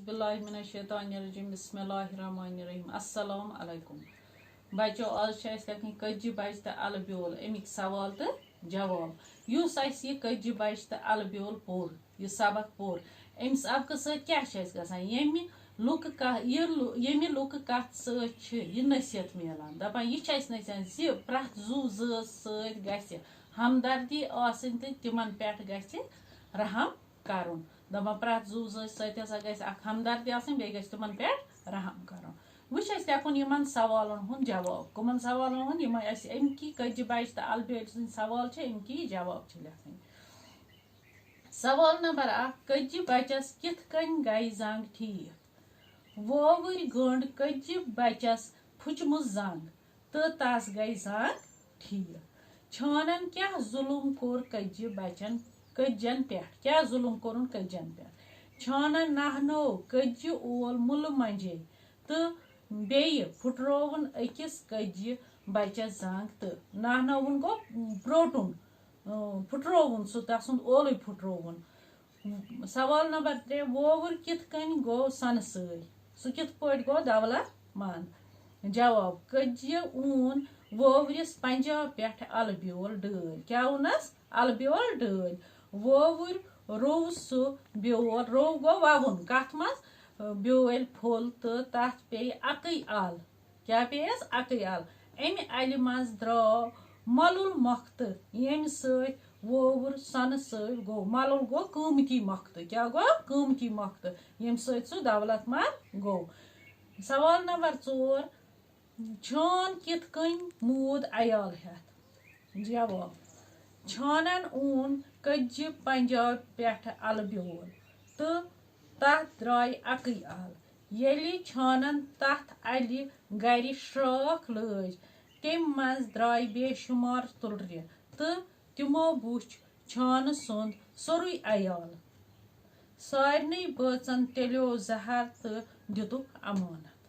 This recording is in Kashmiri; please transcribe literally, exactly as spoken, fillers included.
باللہ من الشیطان الرجیم، بسم اللہ الرحمن الرحیم۔ السلام علیکم بچو، آز چھِ اَسہِ لیکھٕنۍ کٔتجہِ بچہِ تہٕ اَلہٕ بیول، اَمِکۍ سوال تہٕ جواب۔ یُس اَسہِ یہِ کٔتجہِ بچہِ تہٕ اَلہٕ بیول پوٚر، یہِ سبق پوٚر، اَمہِ سبقہٕ سۭتۍ کیٛاہ چھِ اَسہِ گژھان؟ ییٚمہِ لُکہٕ کا-، یہِ لُ-، ییٚمہِ لُکہٕ کَتھ سۭتۍ چھِ یہِ نصیحت میلان، دَپان یہِ چھِ اَسہِ نصیحت زِ پرٛٮ۪تھ زُو زٲژ سۭتۍ گژھِ ہمدردی آسٕنۍ تہٕ تِمن پٮ۪ٹھ گژھِ رحم کرُن۔ دَپان پرٛٮ۪تھ زُو زٲژ سۭتۍ ہسا گژھِ اکھ ہمدردی آسٕنۍ، بیٚیہِ گژھِ تِمن پٮ۪ٹھ رحم کرُن۔ وۄنۍ چھُ اَسہِ لیکھُن یِمن سوالن ہُنٛد جواب۔ کٕمن سوالن ہُنٛد؟ یِمن اَسہِ اَمہِ کی کٔتجہِ بچہِ تہٕ اَلہٕ بیول سٕنٛدۍ سوال چھِ، اَمہِ کی جواب چھِ لیکھٕنۍ۔ سوال نمبر اکھ، کٔتجہِ بچس کِتھ کٔنۍ گٔیہِ زنٛگ ٹھیٖک؟ وووٕرۍ گٔنٛڈ کٔتجہِ بچس پھُچمٕژ زنٛگ تہٕ تس گٔے زنٛگ ٹھیٖک۔ چھانن کیٛاہ ظُلم کوٚر کٔتجہِ بچن، کٔتجن پٮ۪ٹھ؟ کیٛاہ ظُلم کوٚرُن کٔتجن پٮ۪ٹھ؟ چھانن نہنوو کٔتجہِ اول مُلہٕ منجے تہٕ بیٚیہِ پھُٹرووُن أکِس کٔتجہِ بچس زنٛگ تہٕ نہنووُن گوٚو برٛوٹُن، اۭں، پھُٹرووُن سُہ، تسُنٛد اولُے پھُٹرووُن۔ سوال نمبر ترٛےٚ، وووُر کِتھ کٔنۍ گوٚو سۄنہٕ سۭتۍ؟ سُہ کِتھ پٲٹھۍ گوٚو دولت مند؟ جواب، کٔتجہِ اون ووورِس پنجاب پٮ۪ٹھ الہٕ بیول ڈٲلۍ۔ کیٛاہ اوٚنس؟ الہٕ بیول ڈٲلۍ۔ وووُر روو سُہ بیول، روو گوٚو وَوُن۔ کَتھ منٛز؟ بیول پھوٚل تہٕ تَتھ پیٚیہِ اَکٕے اَل۔ کیٛاہ پیٚیَس؟ اَکٕے اَل۔ اَمہِ اَلہِ منٛز درٛاو مۄلُل مۄختہٕ، ییٚمہِ سۭتۍ وووُر سۄنہٕ سۭتۍ گوٚو۔ مۄلُل گوٚو قۭمتی مۄختہٕ۔ کیٛاہ گوٚو؟ قۭمتی مۄختہٕ، ییٚمہِ سۭتۍ سُہ دولت مند گوٚو۔ سوال نمبر ژور، چھان کِتھ کٔنۍ موٗد عیال ہٮ۪تھ؟ جواب، چھانن اون کٔتجہِ پنجاب پٮ۪ٹھٕ الہٕ بیول تہٕ تتھ درٛاے اکٕے ال۔ ییٚلہِ چھانن تتھ الہِ گرِ شراکھ لٲج، تمہِ منٛز درٛاے بے شمار تُلرِ تہٕ تِمو وُچھ چھانہٕ سُنٛد سورُے عیال۔ سارنٕے بٲژن تیلیو زہر تہٕ دِتُکھ امانت۔